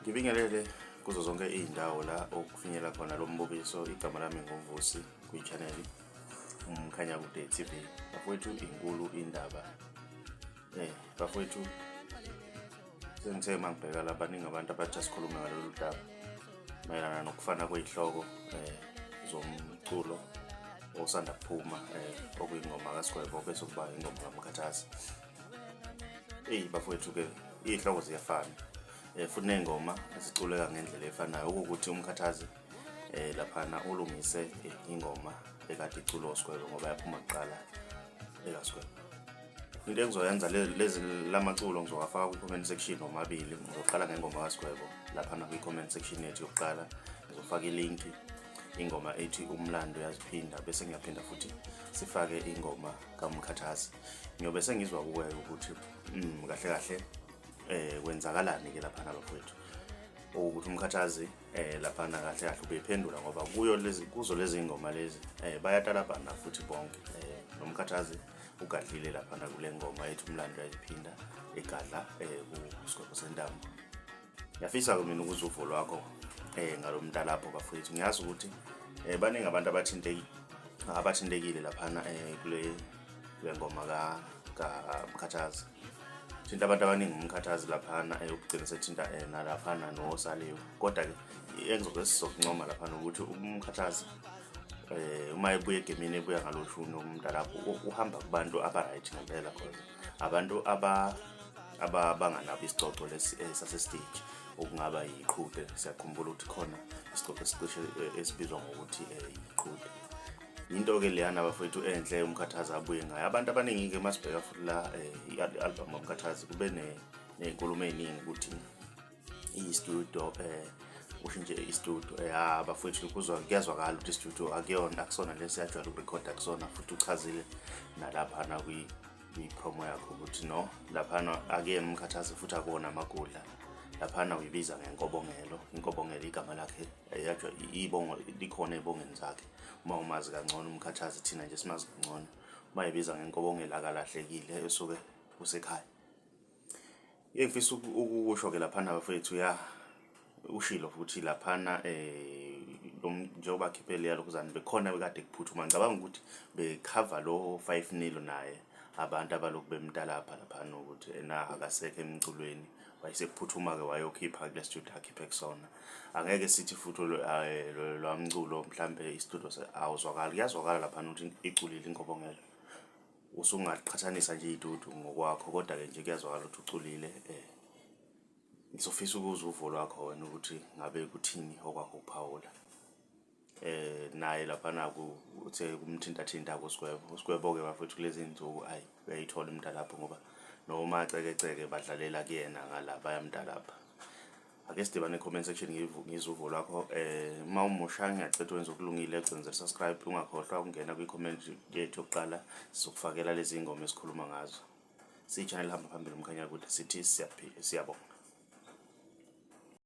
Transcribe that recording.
Ngibingelele kuzo zonke iy'ndawo la okufinyela khona lo mbukiso. Igama lami nguVusi kwi-channel Umkhanyakude TV. Bafowethu, inkulu indaba. Bafowethu, sengithe uma ngibheka la, baningi abantu abathi asikhulume ngalolu daba mayelana nokufana kwey'hloko zomculo osanda kuphuma, okuyingoma kaSgwebo bese kuba ingoma kaMkhathazi. Eyi bafowethu-ke, iy'hloko ziyafana, futhi ney'ngoma ziculeka ngendlela efanayo, okuwukuthi uMkhathazi laphana ulungise ingoma ekade iculwa uSgwebo ngoba yaphuma kuqala ekaSgwebo. Into engizoyenza, lezi lamaculo ngizowafaka kwi-comment section omabili. Ngizoqala ngengoma kaSgwebo laphana kwi-comment section yethu yokuqala, ngizofaka ilinki, ingoma ethi "Umlando Uyaziphinda", bese ngiyaphinda futhi sifake ingoma kaMkhathazi. Ngiyobe sengizwa kuwe ukuthi kahle kahle kwenzakalani ke laphana bafowethu, ukuthi uMkhathazi laphana kahle kahle ubephendula ngoba kuyo lezi kuzo lezi ngoma lezi bayatalabhana futhi bonke, noMkhathazi ugadlile laphana kule ngoma ethi "Umlando Uyaziphinda", egadla kuSigwebo Sentambo. Ngiyafisa-ke mina ukuzwa uvo lwakho ngalo mntalapho bafowethu. Ngiyazi ukuthi baningi abantu abathintekile laphana kule ngoma kaMkhathazi. Thinta abantu abaningi uMkhathazi laphana, ukugcina sethinta nalaphana noSaliwe. Kodwa-ke engizoke sizokuncoma laphana ukuthi uMkhathazi, uma ebuya egemini, ebuya ngalo shuni umntalapho, uhamba kubantu aba-right ngempela, cause abantu abanganabo isicoco lesi sase-stage okungaba yiqhude. Siyakhumbula ukuthi khona isicoco esicishe esibizwa ngokuthi yiqhude. Into-ke leyana bafowethu enhle uMkhathazi abuye ngayo. Abantu abaningi-ke, masibheka futhi la i-album kaMkhathazi, kube ney'nkulumo ey'ningi ukuthi i-studio ushintshe i-studio. Ya bafowethu, kuzwa kuyazwakala ukuthi i-studio akuyona, akusona lesi ajwayele ukurekhoda kusona, futhi uchazile nalaphana kwi-promo yakho ukuthi no, laphana akuyena uMkhathazi futhi akuwona amagudla laphana, uyibiza ngenkobongelo. Inkobongelo igama lakhe, yajwa ibongo likhona ey'bongeni zakhe. Uma umazi kangcono uMkhathazi, thina nje simazi kangcono, uma ebiza ngenkobongelo akalahlekile, esuke kusekhaya. Engifisa ukukusho-ke laphana bafowethu, ya, ushilo futhi laphana lo njengoba akhiphe leya lokhuzana, bekhona bekade kuphuthuma. Ngicabanga ukuthi bekhava lo 5 nil naye, abantu abalokhu bemtalapha laphana ukuthi ena akasekho emculweni, wayesekuphuthuma-ke wayokhipha kule studio akhiphe kusona. Angeke sithi futhi lwamculo mhlambe i-studio awuzwakali, kuyazwakala laphana ukuthi iculile inkobongelo. Usungaqhathanisa nje iy'tudio ngokwakho, kodwa-ke nje kuyazwakala ukuthi uculile. Ngizofisa ukuzwa uvo lwakho wena ukuthi ngabe kuthini okwakho ukuphawula. Naye laphana uthe kumthinta thinta kuSgwebo. USgwebo-ke bafowethu, kulezi iy'nsuku ayi uyayithola umntalapho, ngoba noma cekeceke badlalela kuyena ngala, bayamntalapha. Ake sidibane e-comment section, ngizwe uvo lwakho. Uma umusha, ngiyacela wenze okulungile, gcina subscribe, ungakhohlwa ukungena kwi-comment yethu yokuqala, sizokufakela lezi ngoma esikhuluma ngazo. Siyi-channel hamba phambili Umkhanyakude, sithi siyabonga.